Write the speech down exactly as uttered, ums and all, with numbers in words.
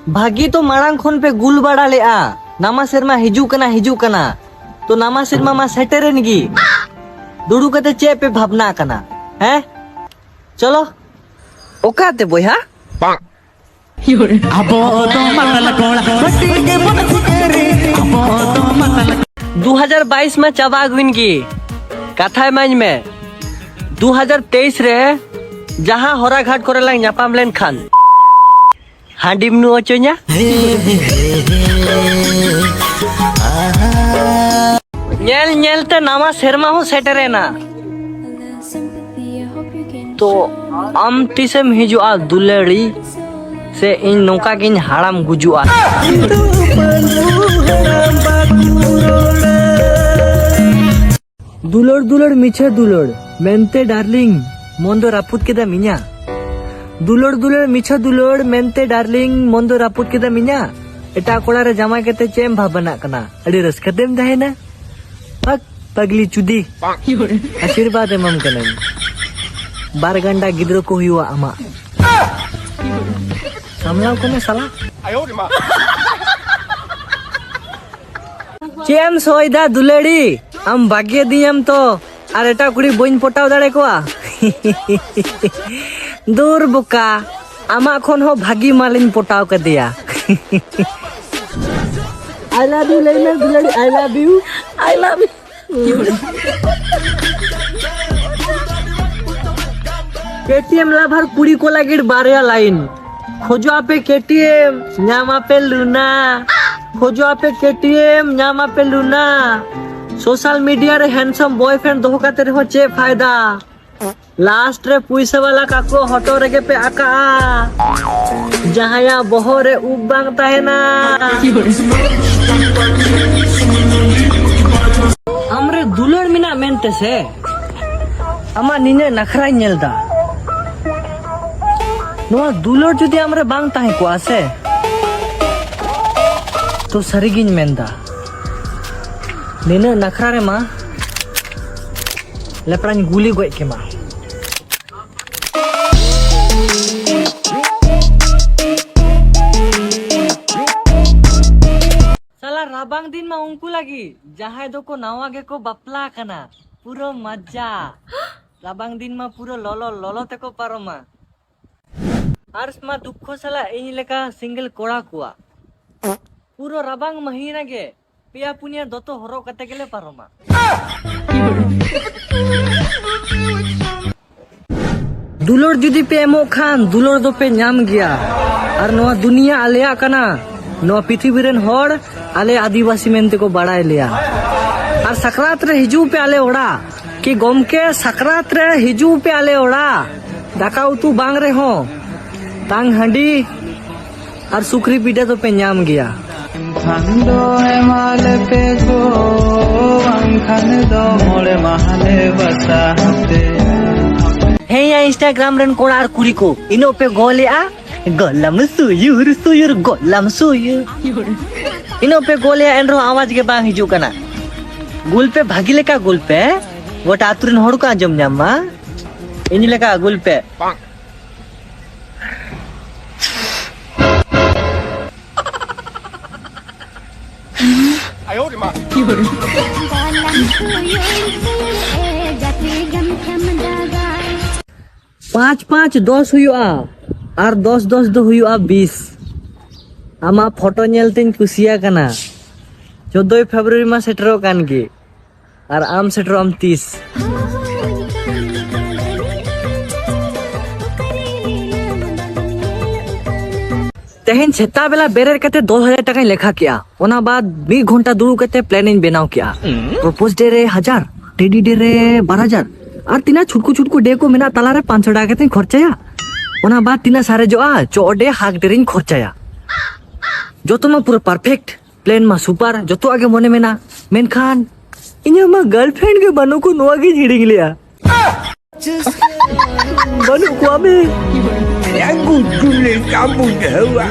ᱵᱷᱟᱹᱜᱤ ᱛᱚ ᱢᱟᱲᱟᱝ ᱠᱷᱚᱱ ᱯᱮ ᱜᱩᱞ ᱵᱟᱲᱟ ᱞᱮᱜᱼᱟ, ᱱᱟᱣᱟ ᱥᱮᱨᱢᱟ ᱦᱤᱡᱩᱜ ᱠᱟᱱᱟ, ᱦᱤᱡᱩᱜ ᱠᱟᱱᱟ᱾ ᱛᱚ ᱱᱟᱣᱟ ᱥᱮᱨᱢᱟ ᱢᱟ ᱥᱮᱴᱮᱨᱮᱱ ᱜᱮ᱾ ᱫᱩᱲᱩᱵ ᱠᱟᱛᱮ ᱪᱮᱫ ᱯᱮ ᱵᱷᱟᱵᱽᱱᱟ ᱠᱟᱱᱟ? ᱦᱮᱸ, ᱪᱚᱞᱚ᱾ ᱚᱠᱟᱛᱮ ᱵᱚᱭᱦᱟ? ᱟᱵᱚ ᱫᱚ ᱢᱟᱛᱟᱞ ᱠᱚᱲᱟ, ᱵᱟᱹᱴᱤ ᱜᱮᱵᱚᱱ ᱥᱤᱠᱟᱹᱨᱤ᱾ ᱟᱵᱚ ᱫᱚ ᱢᱟᱛᱟᱞ᱾ ᱫᱩ ᱦᱟᱡᱟᱨ ᱵᱟᱭᱤᱥ ᱢᱟ ᱪᱟᱵᱟ ᱟᱹᱜᱩᱭᱮᱱ ᱜᱮ᱾ ᱠᱟᱛᱷᱟ ᱮᱢᱟᱹᱧ ᱢᱮ, ᱫᱩ ᱦᱟᱡᱟᱨ ᱛᱮᱭᱤᱥ ᱨᱮ ᱡᱟᱦᱟᱸ ᱦᱚᱨᱟ ᱜᱷᱟᱴ ᱠᱚᱨᱮ ᱞᱟᱝ ᱧᱟᱯᱟᱢ ᱞᱮᱱᱠᱷᱟᱱ, ᱦᱟᱺᱰᱤᱢ ᱧᱩ ᱦᱚᱪᱚᱧᱟ? ᱧᱮᱞ ᱧᱮᱞ ᱛᱮ ᱱᱟᱣᱟ ᱥᱮᱨᱢᱟ ᱦᱚᱸ ᱥᱮᱴᱮᱨᱮᱱᱟ᱾ ᱛᱚ ᱟᱢ ᱛᱤᱥᱮᱢ ᱦᱤᱡᱩᱜᱼᱟ ᱫᱩᱞᱟᱹᱲᱤ? ᱥᱮ ᱤᱧ ᱱᱚᱝᱠᱟ ᱜᱤᱧ ᱦᱟᱲᱟᱢ ᱜᱩᱡᱩᱜᱼᱟ? ᱫᱩᱞᱟᱹᱲ ᱫᱩᱞᱟᱹᱲ ᱢᱤᱪᱷᱟᱹ ᱫᱩᱞᱟᱹᱲ ᱢᱮᱱᱛᱮ ᱰᱟᱨᱞᱤᱝ ᱢᱚᱱ ᱫᱚ ᱨᱟᱹᱯᱩᱫ ᱠᱮᱫᱟᱢ ᱤᱧᱟᱹᱜ᱾ ᱫᱩᱞᱟᱹᱲ ᱫᱩᱞᱟᱹᱲ ᱢᱤᱪᱷᱟᱹ ᱫᱩᱞᱟᱹᱲ ᱢᱮᱱᱛᱮ ᱰᱟᱨᱞᱤᱝ ᱢᱚᱱ ᱫᱚ ᱨᱟᱹᱯᱩᱫ ᱠᱮᱫᱟᱢ ᱤᱧᱟᱹᱜ᱾ ᱮᱴᱟᱜ ᱠᱚᱲᱟ ᱨᱮ ᱡᱟᱶᱟᱭ ᱠᱟᱛᱮ ᱪᱮᱫ ᱮᱢ ᱵᱷᱟᱵᱽᱱᱟᱜ ᱠᱟᱱᱟ? ᱟᱹᱰᱤ ᱨᱟᱹᱥᱠᱟᱹ ᱛᱮᱢ ᱛᱟᱦᱮᱱᱟ᱾ ᱯᱟᱠ ᱯᱟᱜᱽᱞᱤ ᱪᱩᱫᱤ᱾ ᱟᱥᱤᱨᱵᱟᱫᱽ ᱮᱢᱟᱢ ᱠᱟᱹᱱᱟᱹᱧ᱾ ᱵᱟᱨ ᱜᱟᱱᱰᱟ ᱜᱤᱫᱽᱨᱟᱹ ᱠᱚ ᱦᱩᱭᱩᱜᱼᱟ ᱟᱢᱟᱜ᱾ ᱥᱟᱢᱞᱟᱣ ᱠᱚᱢᱮ ᱥᱟᱞᱟ᱾ ᱪᱮᱫ ᱮᱢ ᱥᱚᱭᱫᱟ ᱫᱩᱞᱟᱹᱲᱤ? ᱟᱢ ᱵᱟᱹᱜᱤᱭᱟᱫᱤᱧᱟᱢ ᱛᱚ, ᱟᱨ ᱮᱴᱟᱜ ᱠᱩᱲᱤ ᱵᱟᱹᱧ ᱯᱚᱴᱟᱣ ᱫᱟᱲᱮ ᱠᱚᱣᱟ? ᱫᱩᱨ ᱵᱚᱠᱟ, ᱟᱢᱟᱜ ᱠᱷᱚᱱ ᱦᱚᱸ ᱵᱷᱟᱹᱜᱤ ᱢᱟᱞᱤᱧ ᱯᱚᱴᱟᱣ ᱠᱟᱫᱮᱭᱟ᱾ I love you ᱞᱟᱹᱭ ᱢᱮ ᱫᱩᱞᱟᱹᱲᱤ, I love you. I love you. ᱠᱮᱴᱤᱮᱢ ᱞᱟᱵᱷᱟᱨ ᱠᱩᱲᱤ ᱠᱚ ᱞᱟᱹᱜᱤᱫ ᱵᱟᱨᱭᱟ ᱞᱟᱭᱤᱱ᱾ ᱠᱷᱚᱡᱚᱜ ᱟᱯᱮ ᱠᱮᱴᱤᱮᱢ, ᱧᱟᱢ ᱟᱯᱮ ᱞᱩᱱᱟ᱾ ᱠᱷᱚᱡᱚᱜ ᱟᱯᱮ ᱠᱮᱴᱤᱮᱢ, ᱧᱟᱢ ᱟᱯᱮ ᱞᱩᱱᱟ᱾ ᱥᱳᱥᱟᱞ ᱢᱤᱰᱤᱭᱟ ᱨᱮ ᱦᱮᱱᱰᱥᱟᱢ ᱵᱚᱭᱯᱷᱨᱮᱱᱰ ᱫᱚᱦᱚ ᱠᱟᱛᱮ ᱨᱮᱦᱚᱸ ᱪᱮᱫ ᱯᱷᱟᱭᱫᱟ? ᱞᱟᱥᱴ ᱨᱮ ᱯᱩᱭᱥᱟᱹ ᱵᱟᱞᱟ ᱠᱟᱠᱚ ᱦᱚᱴᱚᱜ ᱨᱮᱜᱮ ᱯᱮ ᱟᱠᱟᱜᱼᱟ, ᱡᱟᱦᱟᱸᱭᱟᱜ ᱵᱚᱦᱚᱜ ᱨᱮ ᱩᱵ ᱵᱟᱝ ᱛᱟᱦᱮᱱᱟ᱾ ᱟᱢᱨᱮ ᱫᱩᱞᱟᱹᱲ ᱢᱮᱱᱟᱜ ᱢᱮᱱᱛᱮ ᱥᱮ ᱟᱢᱟᱜ ᱱᱤᱱᱟᱹᱜ ᱱᱟᱠᱷᱨᱟᱧ ᱧᱮᱞ ᱫᱟ᱾ ᱱᱚᱣᱟ ᱫᱩᱞᱟᱹᱲ ᱡᱩᱫᱤ ᱟᱢᱨᱮ ᱵᱟᱝ ᱛᱟᱦᱮᱸ ᱠᱚᱜᱼᱟ ᱥᱮ, ᱛᱚ ᱥᱟᱹᱨᱤᱜᱤᱧ ᱢᱮᱱᱫᱟ, ᱱᱤᱱᱟᱹᱜ ᱱᱟᱠᱷᱨᱟ ᱨᱮᱢᱟ ᱞᱮᱯᱲᱟᱧ ᱜᱩᱞᱤ ᱜᱚᱡ ᱠᱮᱢᱟ᱾ ᱨᱟᱵᱟᱝ ᱫᱤᱱ ᱢᱟ ᱩᱱᱠᱩ ᱞᱟᱹᱜᱤᱫ ᱡᱟᱦᱟᱸᱭ ᱫᱚᱠᱚ ᱱᱟᱣᱟ ᱜᱮᱠᱚ ᱵᱟᱯᱞᱟ ᱟᱠᱟᱱᱟ, ᱯᱩᱨᱟᱹ ᱢᱟᱡᱟ᱾ ᱨᱟᱵᱟᱝ ᱫᱤᱱ ᱢᱟ ᱯᱩᱨᱟᱹ ᱞᱚᱞᱚ ᱞᱚᱞᱚ ᱛᱮᱠᱚ ᱯᱟᱨᱚᱢᱟ᱾ ᱟᱨᱥ ᱢᱟ ᱫᱩᱠᱠᱷᱚ ᱥᱟᱞᱟᱜ ᱤᱧ ᱞᱮᱠᱟ ᱥᱤᱝᱜᱮᱞ ᱠᱚᱲᱟ ᱠᱚᱣᱟᱜ ᱯᱩᱨᱟᱹ ᱨᱟᱵᱟᱝ ᱢᱟᱹᱦᱤᱱᱟ ᱜᱮ ᱯᱮᱭᱟ ᱯᱩᱱᱭᱟ ᱫᱚᱛᱚ ᱦᱚᱨᱚᱜ ᱠᱟᱛᱮ ᱜᱮᱞᱮ ᱯᱟᱨᱚᱢᱟ᱾ ᱫᱩᱞᱟᱹᱲ ᱡᱩᱫᱤ ᱯᱮ ᱮᱢᱚᱜ ᱠᱷᱟᱱ, ᱫᱩᱞᱟᱹᱲ ᱫᱚᱯᱮ ᱧᱟᱢ ᱜᱮᱭᱟ᱾ ᱟᱨ ᱱᱚᱣᱟ ᱫᱩᱱᱤᱭᱟᱹ ᱟᱞᱮᱭᱟᱜ ᱠᱟᱱᱟ, ᱱᱚᱣᱟ ᱯᱨᱤᱛᱷᱤᱵᱤ ᱨᱮᱱ ᱦᱚᱲ ᱟᱞᱮ ᱟᱹᱫᱤᱵᱟᱹᱥᱤ ᱢᱮᱱᱛᱮ ᱠᱚ ᱵᱟᱲᱟᱭ ᱞᱮᱭᱟ᱾ ᱟᱨ ᱥᱟᱠᱨᱟᱛ ᱨᱮ ᱦᱤᱡᱩᱜ ᱯᱮ ᱟᱞᱮ ᱚᱲᱟᱜ᱾ ᱠᱤ ᱜᱚᱢᱠᱮ, ᱥᱟᱠᱨᱟᱛ ᱨᱮ ᱦᱤᱡᱩᱜ ᱯᱮ ᱟᱞᱮ ᱚᱲᱟᱜ᱾ ᱫᱟᱠᱟ ᱩᱛᱩ ᱵᱟᱝ ᱨᱮᱦᱚᱸ, ᱛᱟᱝ ᱦᱟᱺᱰᱤ ᱟᱨ ᱥᱩᱠᱨᱤ ᱯᱤᱴᱷᱟᱹ ᱫᱚᱯᱮ ᱧᱟᱢ ᱜᱮᱭᱟ᱾ ᱠᱷᱟᱱ ᱫᱚ ᱮᱢᱟ ᱞᱮᱯᱮ ᱜᱚ, ᱵᱟᱝᱠᱷᱟᱱ ᱫᱚ ᱢᱚᱬᱮ ᱢᱟᱦᱟ ᱞᱮ ᱵᱟᱥᱟ ᱦᱟᱯᱮ᱾ ᱦᱮᱸᱭᱟ, ᱤᱱᱥᱴᱟᱜᱨᱟᱢ ᱨᱮᱱ ᱠᱚᱲᱟ ᱟᱨ ᱠᱩᱲᱤ ᱠᱚ, ᱤᱱᱟᱹᱜ ᱯᱮ ᱜᱚᱞᱮᱜᱼᱟ, ᱜᱚᱞᱟᱢ ᱥᱩᱭᱩᱨ ᱥᱩᱭᱩᱨ ᱜᱚᱞᱟᱢ ᱥᱩᱭᱩᱨ᱾ ᱤᱱᱟᱹᱜ ᱯᱮ ᱜᱚᱞᱮᱜᱼᱟ, ᱮᱱᱨᱮᱦᱚᱸ ᱟᱣᱟᱡᱽ ᱜᱮ ᱵᱟᱝ ᱦᱤᱡᱩᱜ ᱠᱟᱱᱟ᱾ ᱜᱩᱞ ᱯᱮ, ᱵᱷᱟᱹᱜᱤ ᱞᱮᱠᱟ ᱜᱩᱞ ᱯᱮ, ᱜᱚᱴᱟ ᱟᱹᱛᱩ ᱨᱮᱱ ᱦᱚᱲ ᱠᱚ ᱟᱸᱡᱚᱢ ᱧᱟᱢ ᱢᱟ᱾ ᱤᱧ ᱞᱮᱠᱟ ᱜᱩᱞ ᱯᱮ᱾ ᱯᱟᱸᱪ ᱯᱟᱸᱪ ᱫᱚᱥ ᱦᱩᱭᱩᱜᱼᱟ, ᱟᱨ ᱫᱚᱥ ᱫᱚᱥ ᱫᱚ ᱦᱩᱭᱩᱜᱼᱟ ᱵᱤᱥ᱾ ᱟᱢᱟᱜ ᱯᱷᱳᱴᱳ ᱧᱮᱞ ᱛᱤᱧ ᱠᱩᱥᱤᱭᱟᱠᱟᱱᱟ᱾ ᱪᱳᱫᱽᱫᱳᱭ ᱯᱷᱮᱵᱽᱨᱩᱣᱟᱨᱤ ᱢᱟ ᱥᱮᱴᱮᱨᱚᱜ ᱠᱟᱱ ᱜᱮ, ᱟᱨ ᱟᱢ ᱥᱮᱴᱮᱨᱚᱜ ᱟᱢ ᱛᱤᱥ? ᱛᱮᱦᱮᱧ ᱥᱮᱛᱟᱜ ᱵᱮᱞᱟ ᱵᱮᱨᱮᱫ ᱠᱟᱛᱮ ᱫᱚᱥ ᱦᱟᱡᱟᱨ ᱴᱟᱠᱟᱧ ᱞᱮᱠᱷᱟ ᱠᱮᱜᱼᱟ᱾ ᱚᱱᱟ ᱵᱟᱫ ᱢᱤᱫ ᱜᱷᱚᱱᱴᱟ ᱫᱩᱲᱩᱵ ᱠᱟᱛᱮ ᱯᱞᱮᱱᱤᱧ ᱵᱮᱱᱟᱣ ᱠᱮᱜᱼᱟ᱾ ᱯᱨᱚᱯᱳᱡᱽ ᱰᱮ ᱨᱮ ᱦᱟᱡᱟᱨ, ᱴᱮᱰᱤ ᱰᱮ ᱨᱮ ᱵᱟᱨ ᱦᱟᱡᱟᱨ, ᱟᱨ ᱛᱤᱱᱟᱹᱜ ᱪᱷᱩᱴᱠᱩ ᱪᱷᱩᱴᱠᱩ ᱰᱮ ᱠᱚ ᱢᱮᱱᱟᱜ ᱛᱟᱞᱟᱨᱮ ᱯᱟᱸᱪᱥᱚ ᱴᱟᱠᱟ ᱠᱟᱛᱮᱧ ᱠᱷᱚᱨᱪᱟᱭᱟ᱾ ᱚᱱᱟ ᱵᱟᱫ ᱛᱤᱱᱟᱹᱜ ᱥᱟᱨᱮᱡᱚᱜᱼᱟ, ᱪᱚᱜ ᱰᱮ ᱦᱟᱜ ᱰᱮ ᱨᱤᱧ ᱠᱷᱚᱨᱪᱟᱭᱟ᱾ ᱡᱚᱛᱚ ᱢᱟ ᱯᱩᱨᱟᱹ ᱯᱟᱨᱯᱷᱮᱠᱴ, ᱯᱞᱮᱱ ᱢᱟ ᱥᱩᱯᱟᱨ, ᱡᱚᱛᱚᱣᱟᱜ ᱜᱮ ᱢᱚᱱᱮ ᱢᱮᱱᱟᱜ, ᱢᱮᱱᱠᱷᱟᱱ ᱤᱧᱟᱹᱜ ᱢᱟ ᱜᱟᱨᱞᱯᱷᱨᱮᱱᱰ ᱜᱮ ᱵᱟᱹᱱᱩᱜ ᱠᱚ, ᱱᱚᱣᱟ ᱜᱤᱧ ᱦᱤᱲᱤᱧ ᱞᱮᱜᱼᱟ᱾ ᱵᱟᱹᱱᱩᱜ ᱠᱚᱣᱟ ᱵᱮ᱾ ᱜᱩᱰᱩ ᱞᱮᱠᱟ ᱵᱩᱡᱷᱟᱹᱣᱟ᱾